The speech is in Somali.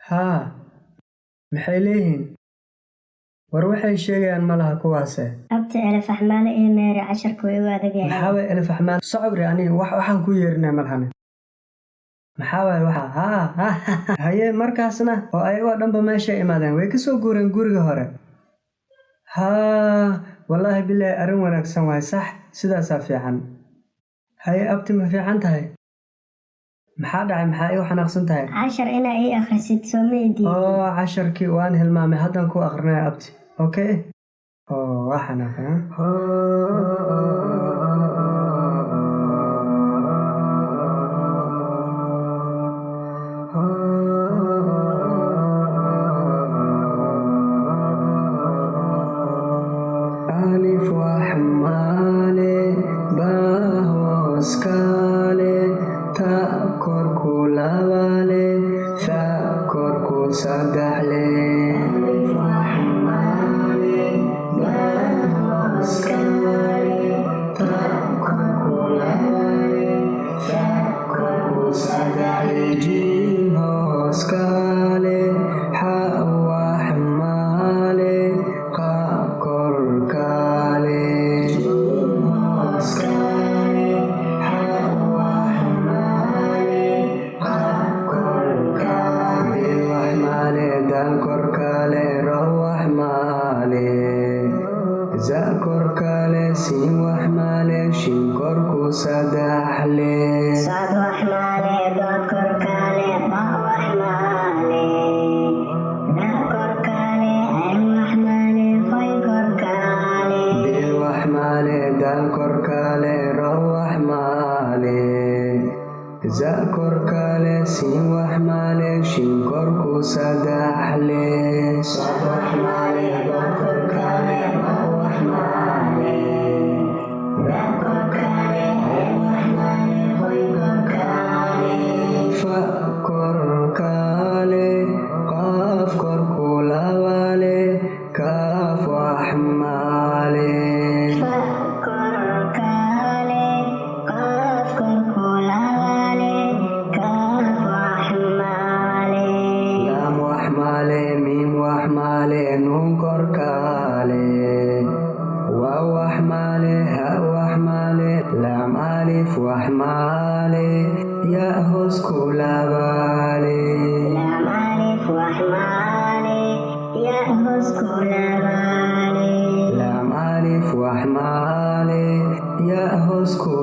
Haa, maxay leeyihiin? War waxay sheegayaan ma laha kuwaase. Abti, Elifaxmaale iyo Meeri casharka way u adag yahay. Maxaa waay elifaxmaal? Socobri, aniga wax waxaan ku yeerinaya malhane. Maxaa waay waxa? Haa haa, haye, markaasna oo ayagoo dhanba meeshay imaadeen, way kasoo guureen guriga hore. Haa, wallaahi bilaahi, arrin wanaagsan waay. Sax, sidaasaa fiican. Haye abti, ma fiican tahay? Maxaa dhacay? Maxaa igu xanaaqsan tahay? Cashar inaa ii akhrisid soo ma idiin? Oo casharkii waan hilmaamay. Haddaan ku akrinaya abti. Okay, oo waa xanaaqay. Alif wax male, ba hoos kale, ta korku labale, tha korku saddexle. Alif wax male, ba hoos kale, ta korku labale, tha korku saddexle. Jim hoos kale, xa wax male, qa kor kale. Jim hoos kale, xa wax male, qa kor kale. Wax male, dal kor kale, ro wax male, za kor kale, sin wax male, shin korku saddexle. Sad wax male, dood kor kale, ba wax male, da kor kale, ceen wax male, qoy kor kale. Bil wax male, dal kor kale, ro wax male, za kor kale, sin wax male, shin korku saddexle. Sad wax male, dood kor kale, ba wax male, Da kor kale, ceen wax male, qoy kor kale. Fa kor kale, qaaf korku labale, kaaf wax male. Fa kor kale, qaaf korku labale, kaaf wax male. Laam wax male, miim wax male, nuun kor kale, waaw wax male, ha wax male, laam alif wax male, ya hoos ku labale. Laam alif wax male, ya hoos ku labale. Laam alif wax male, ya hoos ku.